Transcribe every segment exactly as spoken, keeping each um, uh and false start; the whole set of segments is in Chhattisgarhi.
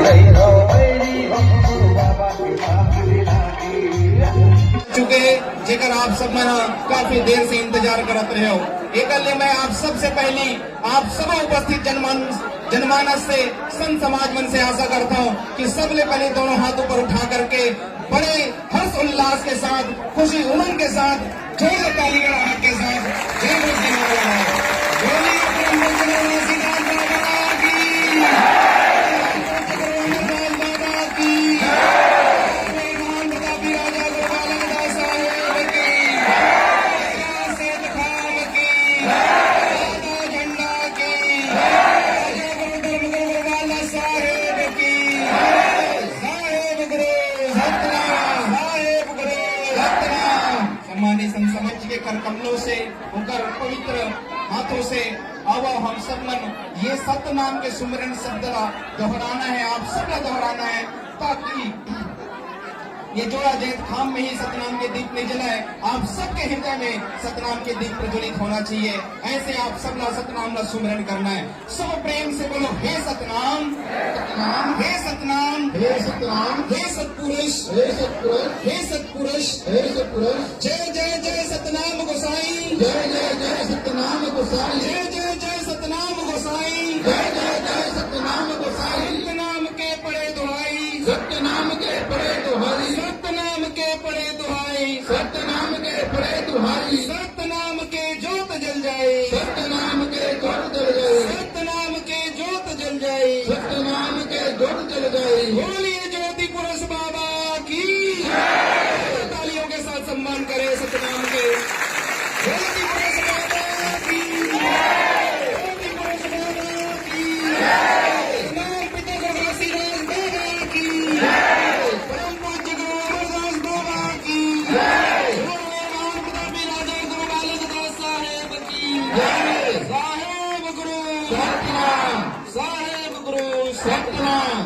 चुके, जेकर आप सब मन काफी देर से इंतजार करत रहे हो। एकर ले मैं आप सबसे पहली, आप सब उपस्थित जनमान-, जनमानस से, संत समाज मन से आशा करता हूँ कि सबले पहले दोनों हाथ ऊपर उठा करके बड़े हर्ष उल्लास के साथ, खुशी उमंग के साथ, जोरदार ताली गड़गड़ाहट के साथ जय बोल दिया गया है। बोलिए प्रेम मंच निवासी दास बाबा की। दास बाबा की। भगवान प्रतापी राजा गोपाल दास साहेब की। सेठ खान की। राजा झंडा की। राजा गुरु धर्म गुरु गोपाल साहेब की। साहेब गुरु सतनाम। साहेब गुरु सतनाम। सम्मानित संत समाज के कर कमलों से, उनकर पवित्र हाथों से, अब हम सब मन ये सतनाम के सुमिरन शब्द ला दोहराना है, आप सब ला दोहराना है, ताकि ये जोड़ा जैत खाम में ही सतनाम के दीप नहीं जलाए, आप सबके हृदय में सतनाम के दीप प्रज्वलित होना चाहिए। ऐसे आप सब ला सतनाम ला सुमिरन करना है। सब प्रेम से बोलो, हे सतनाम, सतनाम, हे सतनाम, हे सतनाम, हे सतपुरुष, हे सतपुरुष, हे सतपुरुष, हे सतपुरुष। जय जय जय सतनाम गोसाई। जय जय जय सतनाम गोसाई। जय जय जय सतनाम गोसाई। जय जय जय सतनाम गोसाई। सतनाम के पड़े दुहाई। सतनाम के पड़े दुहाई। सतनाम के पड़े दुहाई। सतनाम के पड़े दुहाई। सतनाम के जोत जल जाए। सतनाम के जोत जल जाए। सतनाम के जोत जल जाए। सतनाम के जोत जल जाए। बोलिए ज्योति पुरुष बाबा की। तालियों के साथ सम्मान करें सतनाम के। ज्योति पुरुष बाबा की। ज्योति पुरुष बाबा की। सतनाम पिता घासीदास बाबा की। परम पूज्य गुरु अमरदास बाबा की। गुरु मेहमान प्रतापी राजा गुरु बालक दास साहेब की। साहेब गुरु सतनाम। साहेब गुरु सतनाम।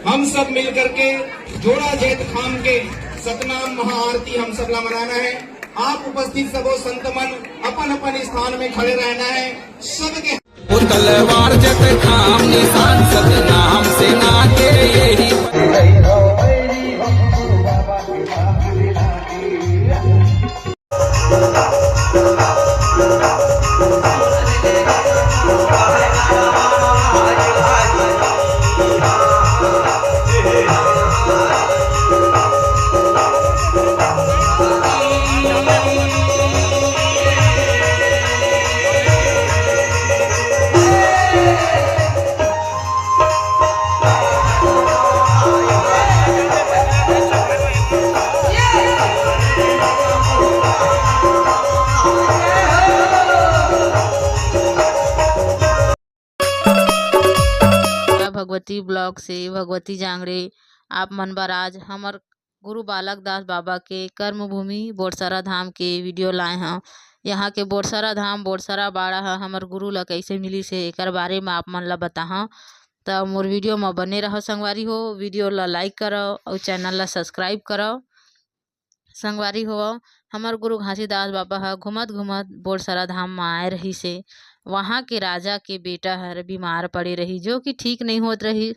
हम सब मिल करके जोड़ा जैत खाम के सतनाम महाआरती हम सब ला मनाना है। आप उपस्थित सबो संत मन अपन अपन स्थान में खड़े रहना है। सबके वो तलवार जत खाम निशान सतनाम सेना के यही भगवती ब्लॉग से भगवती जांगड़े आप मन बर आज हमर गुरु बालक दास बाबा के कर्मभूमि बोरसरा धाम के वीडियो लाए हं। यहाँ के बोरसरा धाम, बोरसरा बाड़ा ह हमर गुरु ल कइसे मिलिस हे, एकर बारे म आप मन ल बताहूँ। त मोर वीडियो म बने रहव संगवारी हो, वीडियो ल लाइक करव अउ चैनल ल सब्सक्राइब करव। संगवारी हो, हमर गुरु घासीदास बाबा ह घूमत घूमत बोरसरा धाम म आए रहिस हे। वहाँ के राजा के बेटा हर बीमार पड़े रही, जो कि ठीक नहीं होत रही।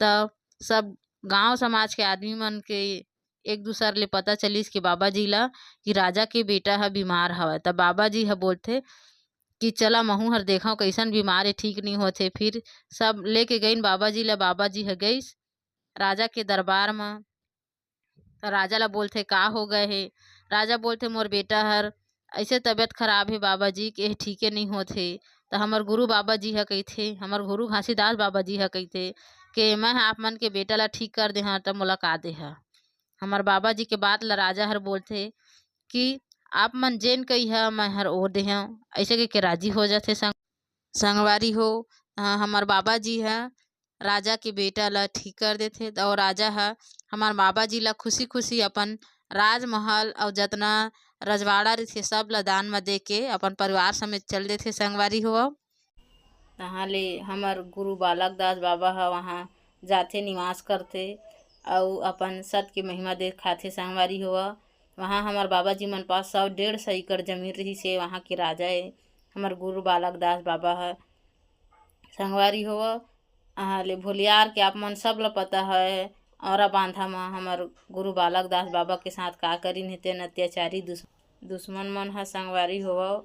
त सब गांव समाज के आदमी मन के एक दूसर ले पता चलिस कि बाबा जी ला कि राजा के बेटा ह बीमार हवय। त बाबा जी ह बोलथे कि चला महू हर देखव कइसन बीमार ए, ठीक नहीं होथे। फिर सब लेके गइन बाबा जी ला। बाबा जी ह गइस राजा के दरबार म। त राजा ला बोलथे, "का हो गए हे?" राजा बोलथे, "मोर बेटा हर ऐसे तबीयत खराब हे बाबा जी कि एह ठीके नहीं होत हे।" त हमर गुरु बाबा जी ह कहिथे, हमर गुरु घासीदास बाबा जी ह कहिथे कि मैं ह आप मन के बेटा ला ठीक कर देहं, त मोला का देहा? हमर बाबा जी के बात ला राजा हर बोलथे कि आप मन जेन कहिहा मैं हर ओ देहं, ऐसे कहिके राजी हो जाथे संग-, संगवारी हो। अ, हमर बाबा जी ह राजा के बेटा ला ठीक कर देथे, अउ राजा ह हमर बाबा जी ला खुशी-खुशी अपन राजमहल अउ जतना रजवाड़ा रहिथे, सब ला दान म दे के अपन परिवार समेत चल देथे संगवारी हो। तहाँ ले हमर गुरु बालक दास बाबा ह वहाँ जाथे, निवास करथे अउ अपन सत के महिमा देखाथे संगवारी हो। वहाँ हमर बाबा जी मन पास सौ डेढ़ सौ एकड़ जमीन रहिस हे, वहाँ के राजा ए हमर गुरु बालक दास बाबा ह। संगवारी हो, ले भोलियार के आप मन सब ल पता है, औरा बांधा म हमर गुरु बालक दास बाबा के साथ का करिन हे तेन अत्याचारी दुस-, दुश्मन मन ह संगवारी होवव,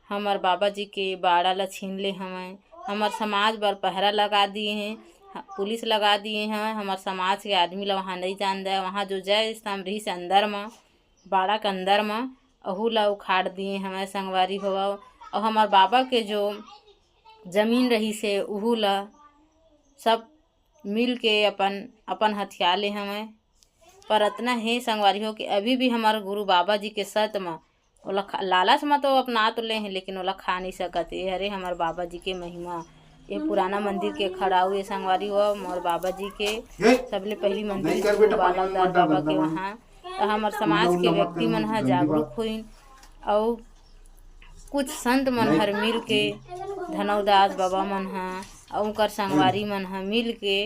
हमर बाबा जी के बाड़ा ल छीन ले हवय। हमर समाज बर पहरा लगा दिए हैं, ह-, पुलिस लगा दिए हैं। हमर समाज के आदमी ल वहाँ नहीं जान दे। वहाँ जो जय स्तंभ रहिस अंदर म, बाड़ा के अंदर म, ओहू ल उखाड़ दिए हवय संगवारी होवव। और हमर बाबा के जो जमीन रहिस हे, उहू ल सब मिल के अपन, अपन हथिया ले हवय। पर अतना हे संगवारी हो कि अभी भी हमर गुरु बाबा जी के सत म ओला खा-, लालच म तो अपना तो ले हे, लेकिन ओला खा नहीं सकत। ये हरे हमर बाबा जी के महिमा, ये पुराना मंदिर के खड़ाऊ, ये संगवारी हो मोर बाबा जी के सबले पहली मंदिर गुरु बालक दास बाबा के वहाँ। त हमर समाज के व्यक्ति मन ह जागरूक होइन, अउ कुछ संत मन हर मिल के धनौदास बाबा मन ह अउ उनकर संगवारी मन ह मिल के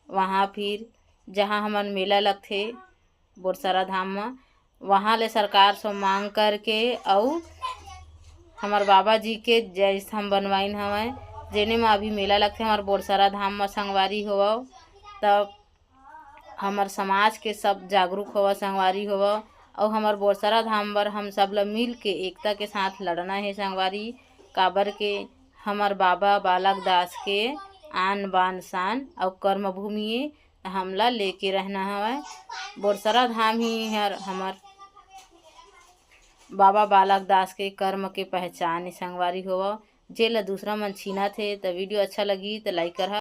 वहाँ फिर जहाँ हमन मेला लगथे बोरसरा धाम म, वहाँ ले सरकार से मांग करके अउ हमर बाबा जी के जय स्तंभ बनवाइन हवय, जेने म अभी मेला लगथे हमर बोरसरा धाम म संगवारी होवव। तब हमर समाज के सब जागरूक होवव संगवारी होवव, अउ हमर बोरसरा धाम बर हम सब ल मिल के एकता के साथ लड़ना हे संगवारी, काबर के हमर बाबा बालक दास के आन बान शान अउ कर्म भूमि ए, हमला लेके रहना हवय। बोरसरा धाम ही हर हमर बाबा बालक दास के कर्म के पहचान ए संगवारी होवव। जेला दूसरा मन छीनत हे, त वीडियो अच्छा लगी त लाइक करहा।